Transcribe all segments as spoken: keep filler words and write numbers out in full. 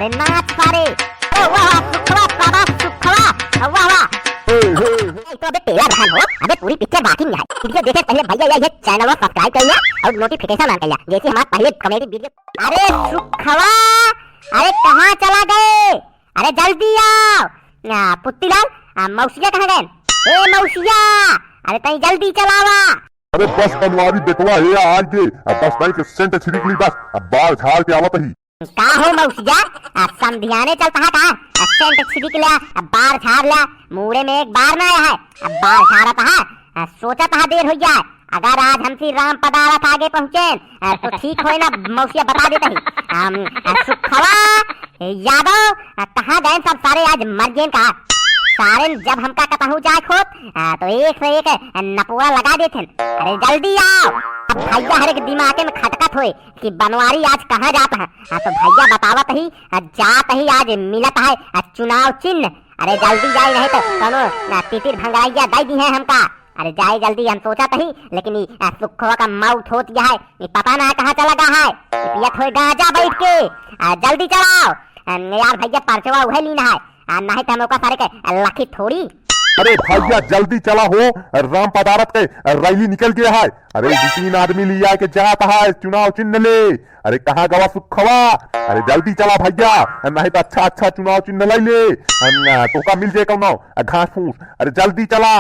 अरे नाच सारे। अरे वाह, वाह, सुखवा, शाबाश, सुखवा। वाह, वाह। ए, तो अबे टेलर रहन हो, अबे पूरी पिक्चर बाकी नहीं है। पिक्चर देखे पहले भैया ये, ये चैनल सब्सक्राइब कर लिया और नोटिफिकेशन ऑन कर लिया, जैसे हमारे पहले कॉमेडी वीडियो। अरे सुखवा, अरे कहाँ चला गए? अरे जल्दी आओ। आ, पुत्तीलाल, आ, मौसिया कहाँ गए? ए मौसिया, अरे तई जल्दी चलावा। अरे बस बनवारी बेटवा, हे आ आइगे। अब बस नहीं के सेंट छिड़क ली बस। अब बार झाड़ के आवत ही। का हो मौसिया, आ, समधियाने चलत हा का? आ, सेंट छिड़क ल्या, आ, बार झाड़ ल्या, मूड़े में एक बार ना आया है, आ, बार झाड़त हा, आ, सोचत हा देर हो जाए। अगर आज हमसे राम पदारथ आगे पहुँचे, आ, तो ठीक होए ना मौसिया, बता देत ही। हम, आ, सुखवा, ए, यादव, आ, कहाँ गए सब सारे? आज मर गए का? सारे जब हमका कतहूँ जाए खोत, आ, तो एक से एक, आ, नपोरा लगा देते हैं। अरे जल्दी आओ। अब भैया हर एक दिमागे में खटकत होए कि बनवारी आज कहाँ जात है। आ, तो भैया बतावत ही, आ, जात ही आज मिलत है, आ, चुनाव चिन्ह। अरे जल्दी जाए नहीं तो कौनो, आ, तितिर भंगड़ैया दे दी है हमका। अरे जाए जल्दी, हम सोचत ही, लेकिन ई, आ, सुखवा का मौत होत या है, ई पता ना कहाँ चला गा है। ई पियत होए गांजा बैठ के। आ, जल्दी चलाओ। आ, यार भैया, परचवा उहे लीन है। आ, नहीं तो हम ओका सारे के, आ, लखी थोड़ी। अरे भैया, जल्दी चला हो, राम पदारथ के, आ, रैली निकल गया है। अरे दो तीन आदमी लिया के जात है, चुनाव चिन्ह ले। अरे कहाँ गवा सुखवा? अरे जल्दी चला भैया, नहीं तो अच्छा अच्छा चुनाव चिन्ह ले ले। आ, तोका मिल जाए कौनो, आ, घास फूस। अरे जल्दी चला।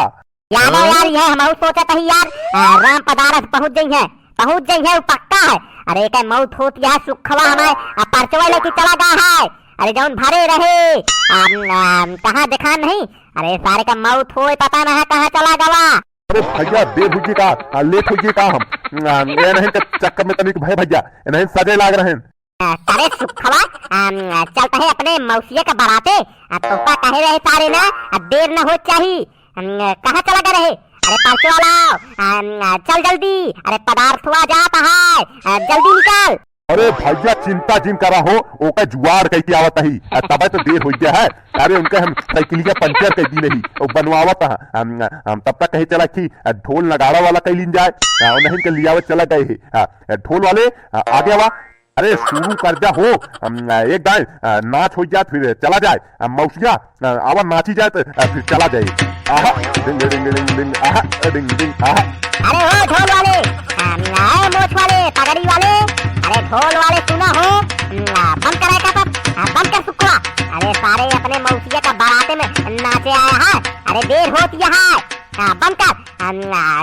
यादव यार, यह हमहू सोचत ही यार, आ, राम पदारथ पहुँच जइहैं, पहुँच जइहैं, उ पक्का है। अरे एके मौत होत यह सुखवा हमारे, आ, परचवा लेके चला गा है। अरे जौन भरे रहे, आ, आ, कहाँ देखा नहीं। अरे सारे का मौत होए, पता ना है कहाँ चला गवा। अरे भैया, देर हुई का, आ, लेट हुई का हम, आ, ये नहीं के चक्कर में तनिक भय भैया, ये नहीं सजे लाग रहे हैं। आ, अरे सुखवा, आ, चलत है अपने मौसिया का बराते। आ, तोहका कहे रहे सारे ना, आ, देर न हो चाही। आ, कहाँ चला गए रहे? अरे परचवा लाओ, आ, चल जल्दी। अरे पदार्थवा जात है, आ, जल्दी निकल। अरे भैया, चिंता जिन करा हो, ओका जुगाड़ कइके आवत ही। आ, तबे तो देर हो गया है। अरे उनका हम साइकिलिया पंचर कर दी नहीं, वो बनवावत है। हम, हम तब तक कहे चला कि, आ, ढोल नगाड़ा वाला कह लीन जाए। आ, उन्हें के लियावत चला गए है। आ, ढोल वाले, आ, आगे आवा। अरे शुरू कर जा हो, हम, एक दाएं, आ, नाच हो जात फिर चला जाए, आ, मौसिया, आ, आवा नाची जाए तो, आ, फिर चला जाए। आहा, डिंग, डिंग, डिंग, डिंग, आहा, डिंग, डिंग, आहा। अरे हो ढोल वाले, आ, ए मोछ वाले, पगड़ी वाले, अरे ढोल वाले सुना हो, आ, बंद कराए का सब, आ, बंद कर सुखवा। अरे सारे अपने मौसिया का बाराते में नाचे आया है, अरे देर होत या है, आ, बंद कर, आ,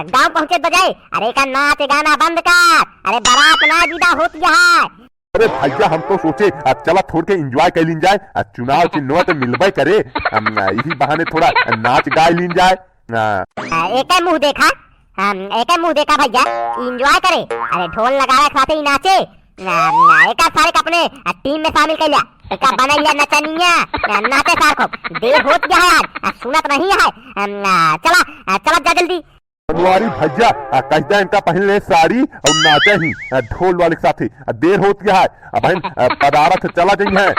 गाँव पहुँचे बजाए, अरे का नाच गाना बंद कर, अरे बारात ना विदा होत या है। अरे भैया, हम तो सोचे, आ, चला थोड़ के एंजॉय कर लीन जाए, आ, चुनाव चिन्हवा तो मिलबे करे, हम, आ, इही बहाने थोड़ा नाच गाय लीन जाए। आ। आ, एके मुँह देखा, हम, एके मुँह देखा भैया, एंजॉय करे। अरे ढोल नगाड़ा के साथे ही नाचे। आ, आ, एका सारे के अपने, आ, टीम में शामिल कर लिया। एका बना लिया नचनिया, आ, नाचे सार को। देर होत गया है यार, आ, सुनत नहीं है। हम, आ, चला, आ, चला जा जल्दी। बनवारी भैया, आ, कह दे इनका पहन ले साड़ी और नाचे ही, आ, ढोल वाले के साथे। आ, देर होत गया है, अब हम, आ, पदारथ चला जइहैं।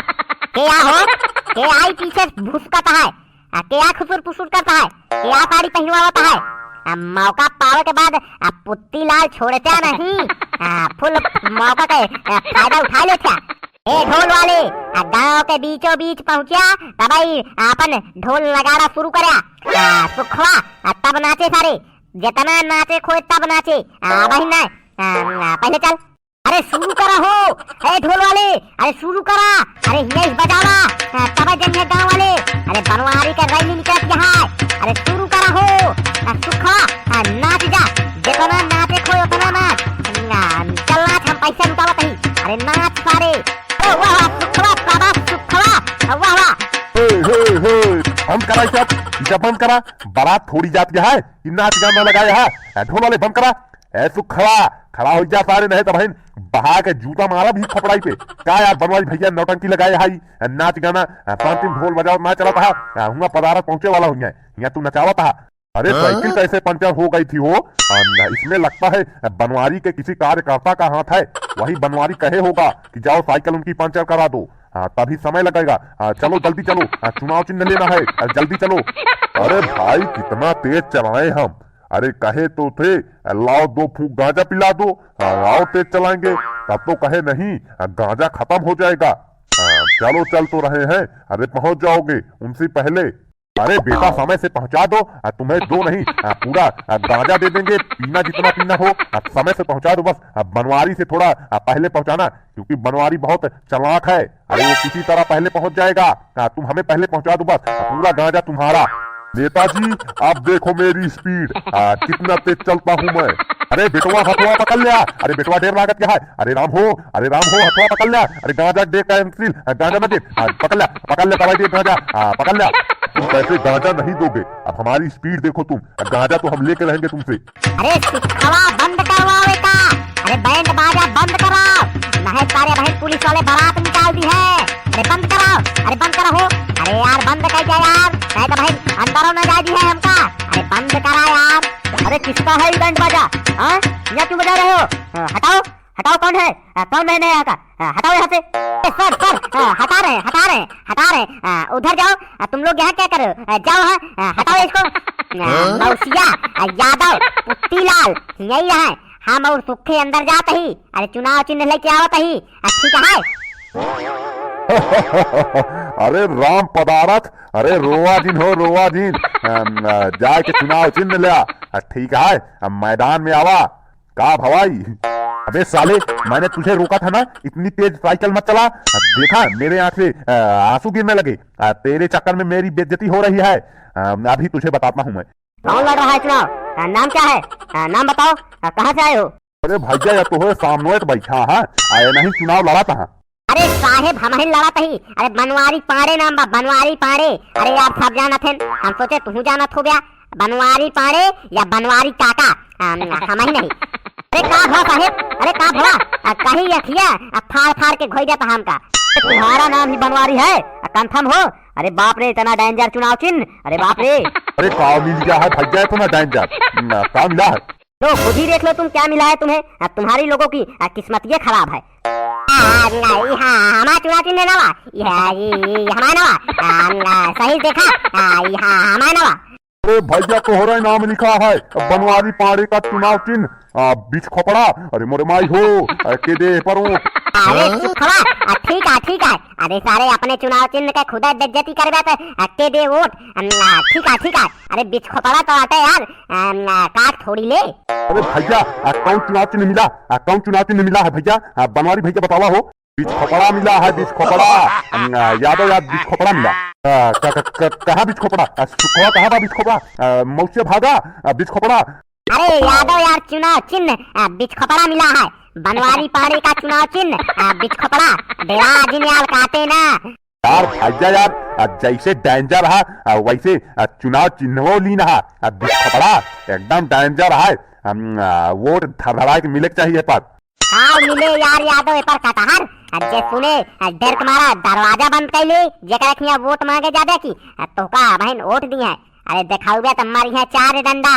के आ हो, के आई पीछे भुसकत है, आ, के आ खुसुर पुसुर करता है, के आ साड़ी पहनवावत है। आ, मौका पावे के बाद, आ, पुत्ती लाल छोड़ते नहीं, आ, फुल मौका के, आ, फायदा उठा लेते। ए ढोल वाले, आ, गाँव के बीचों बीच पहुँचा, तबई आपन ढोल नगाड़ा शुरू करे। आ, सुखवा, आ, तब नाचे सारे, जितना नाचे खोए तब नाचे। आ, वही ना, आ, आ, पहले चल। अरे शुरू करा हो, ए ढोल वाले, अरे शुरू करा। अरे हियाँ से बजावा, आ, तबे जनिए गाँव वाले। अरे बनवारी का रैली निकलत यहाँ, अरे शुरू करा हो। आ, सुखवा, आ, नाच जा, जितना नाचे खोए उतना नाच। आ, चल नाच, हम पैसा लुटावत ही। अरे नाच सारे। ओ, वाह, वाह, सुखवा, शाबाश, सुखवा। वाह, वाह। हे, हे, हे, बंद करा इसे, इसे बंद करा। बारात थोड़ी जात गया है, कि नाच गाना लगाया है। ए, ढोल वाले बंद करा। ए, सुखवा, खड़ा हो जा सारे, नहीं तो बहन बहा के जूता मारा भी खपड़ाई पे। का यार बनवारी भैया नौटंकी लगाए है, नाच गाना, आ, पाँच दिन ढोल बजाओ ना चलत है, आ, हुआ पदारथ पहुँचे वाला हुआ है, यहाँ तू नचावत है। अरे हाँ? साइकिल कैसे पंचर हो गई थी हो? आ, न, इसमें लगता है, आ, बनवारी के किसी कार्यकर्ता का हाथ है। वही बनवारी कहे होगा कि जाओ साइकिल उनकी पंचर करा दो। हाँ, तभी समय लगेगा। हाँ, चलो जल्दी चलो। हाँ, चुनाव चिन्ह लेना है। हाँ, जल्दी चलो। अरे भाई, कितना तेज चलाए हम। अरे कहे तो थे, लाओ दो फूंक गांजा पिला दो। हाँ, आओ तेज चलाएंगे। तब तो कहे नहीं, गांजा खत्म हो जाएगा। हाँ, चलो, चल तो रहे हैं। अरे, पहुँच जाओगे उनसे पहले। अरे बेटा, समय से पहुँचा दो, आ, तुम्हें दो नहीं, आ, पूरा, आ, गांजा दे देंगे, पीना जितना पीना हो, आ, समय से पहुँचा दो बस। आ, बनवारी से थोड़ा, आ, पहले पहुँचाना, क्योंकि बनवारी बहुत चालाक है। अरे, वो किसी तरह पहले पहुँच जाएगा। आ, तुम हमें पहले पहुँचा दो बस, आ, पूरा गांजा तुम्हारा। नेताजी, अब देखो मेरी speed, आ, कितना तेज चलता हूँ मैं। अरे बेटवा, हथवा पकड़ लिया। अरे बेटवा, ढेर लागत क्या है? अरे राम हो, अरे राम हो, हथवा पकड़ लिया। अरे गांजा दे, cancel, आ, गांजा मत दे। आ, पकड़ लिया, पकड़ लिया, दवाई दे, गांजा, आ, पकड़ लिया। तुम कैसे गांजा नहीं दोगे? अब हमारी speed देखो तुम, गांजा तो हम लेके रहेंगे तुमसे। अरे सुखवा, बंद करवाओ एका। अरे बैंड बाजा बंद कराओ, नहीं सारे भाई पुलिस वाले बारात निकाल दी है। अरे बंद कराओ, अरे बंद करो हो। अरे यार बंद कर दिया यार, नहीं तो भाई अंदरों न जाए दी है हमका। अरे बंद करा यार। अरे किसका है ये बैंड बाजा? हाँ, यहाँ क्यों बजा रहे हो? हाँ, हटाओ, हटाओ, कौन है? आ, कौन है यहाँ का? आ, हटाओ यहाँ से। ए, सर, सर, आ, हटा रहे हैं, हटा रहे हैं, हटा रहे हैं। आ, उधर जाओ। आ, तुम लोग यहाँ क्या कर रहे हो? आ, जाओ, हाँ, आ, हटाओ इसको। आ, हाँ? मौसिया, आ, यादव, पुत्तीलाल, यही है। हम और सुखे अंदर जात ही, अरे चुनाव चिन्ह लेके आवत ही। आ, ठीक है। अरे राम पदारथ, अरे रोवा जिन हो, रोवा जिन। अम, आ, जाए के चुनाव चिन्ह ले आ। आ, ठीक है, अब मैदान में आवा। का भवाई? अबे साले, मैंने तुझे रोका था ना, इतनी तेज साइकिल मत चला। देखा, मेरे आंख से, अ, आंसू गिरने लगे। अ, तेरे चक्कर में मेरी बेइज्जती हो रही है। अ, अभी तुझे बताता हूँ मैं। कौन लड़ रहा है चुनाव? अ, नाम क्या है? अ, नाम बताओ। अ, कहाँ से आए हो? अरे भैया, या तो हो सामने बैठा है, आए नहीं चुनाव लड़ा था। अरे साहेब, हमहिन लड़त ही। अरे बनवारी पांड़े नाम बा, बनवारी पांड़े। अरे यार, सब जानत हन, हम सोचे तुहू जानत हो बया। बनवारी पांड़े या बनवारी काका, हम, हमही नहीं। अरे का भवा साहेब, अरे का भवा, आ, कहीं अखिया, आ, फाड़ फाड़ के घोई जाता हमका। तुम्हारा नाम ही बनवारी है, आ, confirm हो? अरे बाप रे, इतना danger चुनाव चिन्ह, अरे बाप रे। अरे का मिल गया है भैया, इतना danger? ना, का मिला है? लो, खुद ही देख लो तुम क्या मिला है तुम्हें। आ, तुम्हारी लोगों की, आ, किस्मत ये खराब है। आ, नहीं, हाँ, हमारा चुनाव चिन्ह ना बा। ये, ये, ये हमारा ना बा। आ, आ, सही देखा। आ, ये, हाँ, हमारा ना बा। अरे भैया, तोहरा नाम लिखा है बनवारी पांड़े का चुनाव चिन्ह, आ, बिच खोपड़ा। अरे मोरे माई हो, आ, के दे पर वोट। अरे चुप खड़ा। आ, ठीक है, ठीक है। अरे सारे अपने चुनाव चिन्ह के खुदा बेइज्जती करबे तो, आ, के दे वोट। आ, ठीक है, ठीक है। अरे बिच खोपड़ा तो आटे यार। अम, आ, काट थोड़ी ले। अरे भैया, आ, कौन चुनाव चिन्ह मिला? आ, कौन चुनाव चिन्ह मिला है भैया? आ, बनवारी भैया बतावा हो। बिच खोपड़ा मिला है, बिच खोपड़ा। अम, आ, यादव यार, बिच खोपड़ा मिला। आ, क-, क-, क-, कहाँ बिच खोपड़ा? आ, सुखवा कहाँ बा बिच खोपड़ा? आ, मौसे भागा, आ, बिच खोपड़ा। अरे यादव यार, चुनाव चिन्ह, आ, बिच खोपड़ा मिला है। बनवारी पांड़े का चुनाव चिन्ह, आ, बिच खोपड़ा। डेरा जिन यार काटे ना। यार भैया यार, आ, जैसे danger हा, आ, वैसे, आ, चुनाव चिन्हो लीन हा, आ, बिच खोपड़ा, एकदम danger है। हम, आ, वोट धड़धड़ा के मिले के चाहिए पर। का मिले यार यादव, ए पर कटहर, आ, जे सुने, आ, डर के मारा दरवाजा बंद कर ले, जेकरा खिया वोट मांगे जाबे की, आ, तोहका बहन वोट दी है। अरे देखाउबे त मारी है चार डंडा।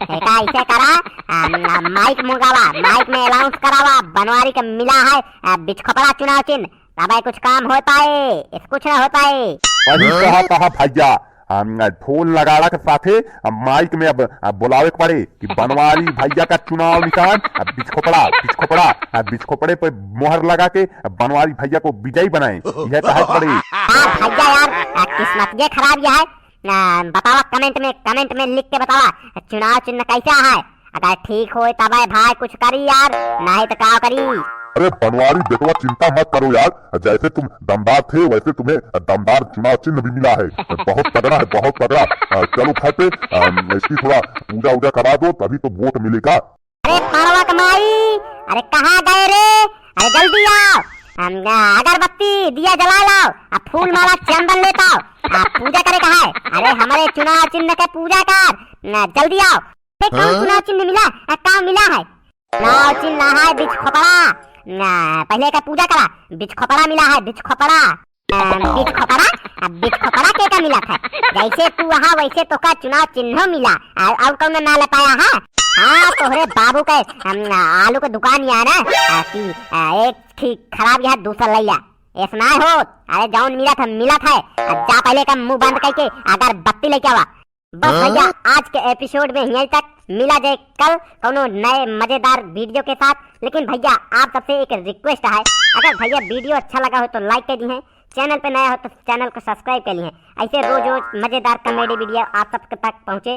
एका ऐसे करा, आ, आ, माइक मंगावा, माइक में announce करावा, बनवारी के मिला है, आ, बिच खोपड़ा चुनाव चिन्ह। तबे कुछ काम हो पाए, इस कुछ ना हो पाए। वही हाँ? कहा, कहा भैया, हम फोन लगाड़ा के साथे अब माइक में अब, अब बोलावे के पड़े कि बनवारी भैया का चुनाव निशान अब बिच खोपड़ा, बिच खोपड़ा, अब बिच खोपड़े पे मोहर लगा के अब बनवारी भैया को विजयी बनाए, यह कहे के पड़े। यार भैया यार, आ, किस्मत ये खराब यह है। आ, बतावा comment में, comment में लिख के बतावा, चुनाव चिन्ह कैसा है? अगर ठीक होए तबे भाई कुछ करी यार, नहीं तो का करी? अरे बनवारी बेटवा, चिंता मत करो यार, जैसे तुम दमदार थे वैसे तुम्हें दमदार चुनाव चिन्ह भी मिला है। बहुत तगड़ा है, बहुत तगड़ा। आ, चलो घर पे, आ, इसकी थोड़ा पूजा वूजा करा दो, तभी तो वोट मिलेगा। अरे परवक माई, अरे कहाँ गए रे? अरे जल्दी आओ, हम, आ, अगरबत्ती दिया जला लाओ, आ फूल माला चंदन लेत आओ, आ पूजा करे का है। अरे हमारे चुनाव चिन्ह के पूजा कर, न, जल्दी आओ। ए, कौन हाँ? चुनाव चिन्ह मिला? आ, का मिला है? चुनाव चिन्ह है बिच खोपड़ा। ना, पहले का पूजा करा, बिच खोपड़ा मिला है, बिच खोपड़ा। आ, बिच खोपड़ा? आ, बिच खोपड़ा के का मिला था? जैसे तू वहाँ वैसे तोका चुनाव चिन्ह मिला। आ, और कौन ना ले पाया है? हाँ, तोहरे बाबू के, हम, आलू के दुकान यहाँ ना, आ, कि, आ, एक ठीक खराब यहाँ दूसरा ले लिया। ऐसा ना हो, अरे जौन मिला था, मिला था। आ, जा पहले का मुंह बंद करके अगरबत्ती लेके आवा। बस हाँ? भैया, आज के episode में यहीं तक। मिला जाए कल कौनो नए मजेदार video के साथ। लेकिन भैया, आप सबसे एक request है, अगर भैया video अच्छा लगा हो तो like कर दी हैं, चैनल पे नया हो तो चैनल को सब्सक्राइब कर लिए। ऐसे रोज रोज मजेदार कॉमेडी वीडियो आप सबके तक पहुँचे।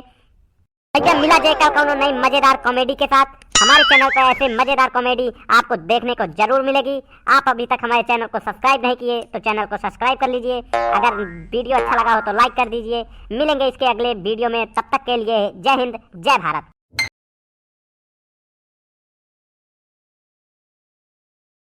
भैया, मिला जाए कल कौनो नई मजेदार कॉमेडी के साथ। हमारे चैनल पर ऐसे मजेदार कॉमेडी आपको देखने को जरूर मिलेगी। आप अभी तक हमारे चैनल को सब्सक्राइब नहीं किए तो चैनल को सब्सक्राइब कर लीजिए। अगर वीडियो अच्छा लगा हो तो लाइक कर दीजिए। मिलेंगे इसके अगले वीडियो में, तब तक के लिए जय हिंद, जय भारत।